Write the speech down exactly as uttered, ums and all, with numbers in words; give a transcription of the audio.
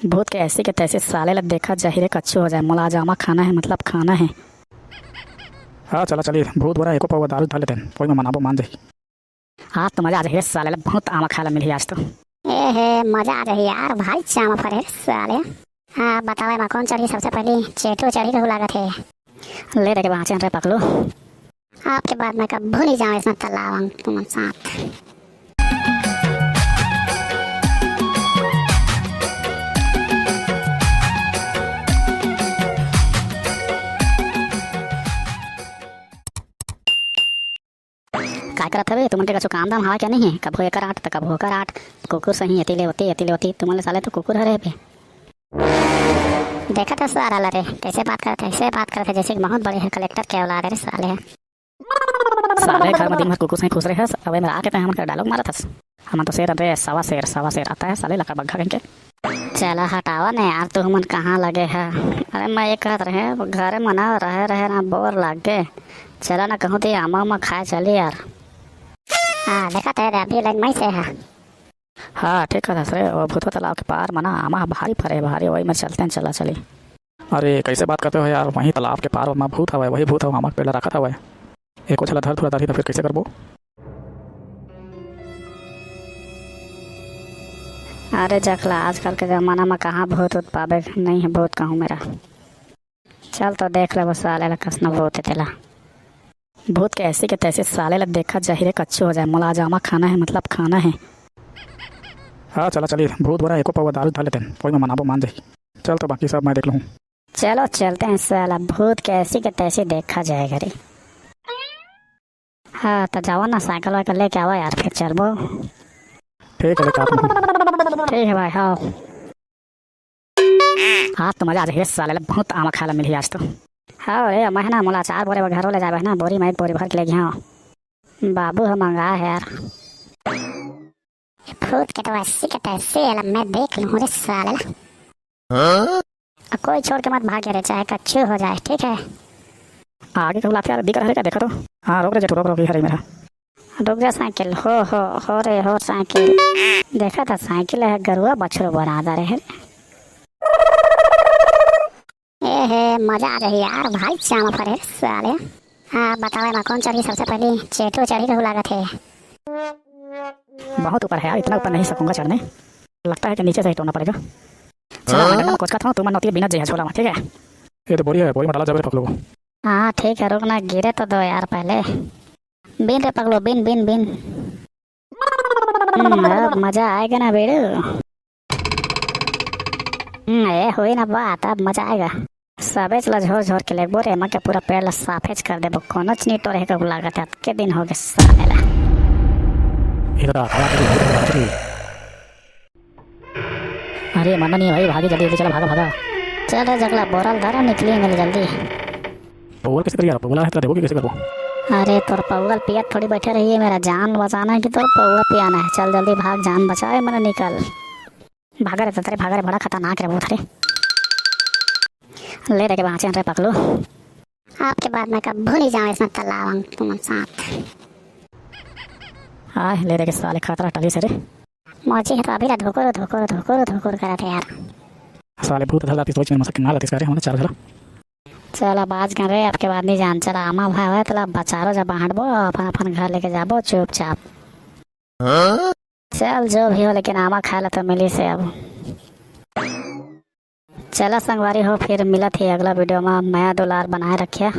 भूत के ऐसी के तैसी, साले ला देखा जाही रे, कच्चू हो जाए। मोला आज आमा खाना हे, मतलब खाना हे। हाँ, चला चली, भूत बोला एको पौवा दारू धर लेते हैं, कोई में मनाबो मान जाही। आज तो मजा आ जाही रे साले ला, बहुत आमा खाए ला मिलही आज तो। ए हे, मजा आ जाही यार, भारी चामा फरे रे साले। हाँ, बतावे मा कौन चढ़ी सबसे पहली? चेटू चढ़ी रहू लागत हे। ले रे के बाँचे रे पकलू। आपके बाद मैं कभू नहीं जाऊँ इसमें तालाब तुम साथ। काय करत हवे तुमन के? कछु काम धाम हवा क्या नहीं है? कभू एकर आट त कभू ओकर आट। कुकुर सही एती ले ओती, एती ले ओती। तुमन ले साले तो कुकुर हरे बे। देखत हस सारा ला रे, कैसे बात करत हे, ऐसे बात करत हे जैसे कि बहुत बड़े हे, कलेक्टर के औलाद हे रे साले। साले घर में दिन भर कुकुर सही खुश रहे हस, अब एमे आके तैं हमन के डायलॉग मारत हस। हमन तो शेर अन रे, सवा शेर, सवा शेर आता है साले लकड़बग्घा कहीं के। चला हटावा ने यार, तू हमन कहाँ लगे है? अरे मैं ये कहत रहे, घरे में ना रहे रहे ना बोर लाग गे। चला ना कहूँ ती आमा उमा खाए चली यार। हाँ, देखत हे रे, अभी लाइन मई से है। हाँ, ठीक कहत हस रे, वो भूतवा तालाब के पार म ना आमा ह भारी फरे हे, भारी, वही में चलते हैं, चला चली। अरे, कैसे बात करते हो यार, वहीं तालाब के पार म भूत हवय, वही भूत ह आमा के पेड़ ला रखत हवय। एको झला धर थोड़ा दाढ़ी त फिर कैसे करबो? अरे जकला, आजकल के जमाना म कहाँ भूत उत पाबे, नहीं है भूत कहूँ मेरा। चल तो देख लेबो साले ला, कसना भूत हे तेला। भूत के ऐसी के तैसी, साले ला देखा जाही रे, कच्चू हो जाए। मोला आज आमा खाना हे, मतलब खाना हे। हाँ, चला चली, भूत बोला एको पौवा दारू धर लेते हैं, कोई में मनाबो मान जाही। चल तो बाकी सब मैं देख लूँ। चलो चलते हैं साला, भूत के ऐसी के तैसी देखा जाएगा रे। हाँ, तो जावा ना, साइकिल वाइकिल लेके आवा यार, फिर चलबो। ठीक है, लेके आता हूँ। ठीक है भाई, हाँ। आज तो मजा आ जाही साले, बहुत आमा खाए ला मिलही आज तो। हाँ रे, मैं ना मोला चार बोरे घरों ले जाबे ना, बोरी में एक बोरी भर के ले गया। बाबू ह मंगा है यार। भूत के तो ऐसी के तैसी है, मैं देख लूँ रे साले ला। अब कोई छोड़ के मत भागे रे, चाहे कच्चू हो जाए, ठीक है? आगे कहूँ लात यार दिख रहा है क्या? देखा तो। हाँ, रोक रे जेठू, रोक, रोक, ये हरे मेरा। रुक जा साइकिल, हो, हो, हो रे, हो साइकिल। देखा था साइकिल है, गरुआ बछरू बना दा रहे। ए हे, मजा आ जाही यार, भारी चामा फरे रे साले। हाँ, बतावे मा कौन चढ़ी सबसे पहली? चेटू चढ़ी रहू लागत हे। बहुत ऊपर है यार, इतना ऊपर नहीं सकूंगा चढ़ने। लगता है कि नीचे से ही टोना पड़ेगा। चला, मैं डंडा में कोचकत हूँ, तुमन नोती बिना जे है झोला में, ठीक है? ये तो बोरी है, बोरी में डाला जाबे रे पकलू। हाँ, ठीक है, रुक ना, गिरे तो दो यार पहले। बिन रे पकलू, बिन, बिन, बिन। हम्म, अब मजा आएगा ना बेड़ू। हम्म, ए, होई ना बात, अब मजा आएगा। सबेच ला झोर झोर के लेगबो रे, एमा के पूरा पेड़ ला साफेच कर देबो, कोनोच नी टोरे हे कभू लागत हे, अतके दिन हो गे साले ला। इधर आ, आ, आ, आ, आ, आ। अरे मन्ना नहीं है भाई, भागी जल्दी जल्दी, चला भागा भागा। चल रे जगला, बोरा ल धरा, निकली मिल जल्दी। पौवा ल कैसे करिए यार? पौवा ल है, तेला देबो कि कैसे करबो? अरे तोर पौवा ल पियत थोड़ी बैठे रहिए, मेरा जान बचाना है कि तोर पौवा पियाना है। चल जल्दी भाग, जान बचाए, मने निकल। भागा रे ततरे, भागा रे, बड़ा खतरनाक रे भूत रे। ले रे के बाँचे रे पकलू। आपके बाद मैं कभू नहीं जाऊँ इसमें तालाब तुम साथ। आय, ले रे के साले खतरा टली से रे। मोची है तो अभी ला धुकुर, धुकुर, धुकुर, धुकुर करत है यार। साले भूत धला तिस, सोच में मसक ना लतिस करे, हमने चार घला। चल अब आज गन रे, आपके बाद नहीं जान, चला आमा भाई होय, तला बचारो जब बांटबो, अपन अपन घर लेके जाबो चुपचाप। चल जो भी हो, लेकिन आमा खाए ला तो मिली से अब। चला संगवारी हो, फिर मिलत ही अगला वीडियो में। मया दुलार बनाए रखिया।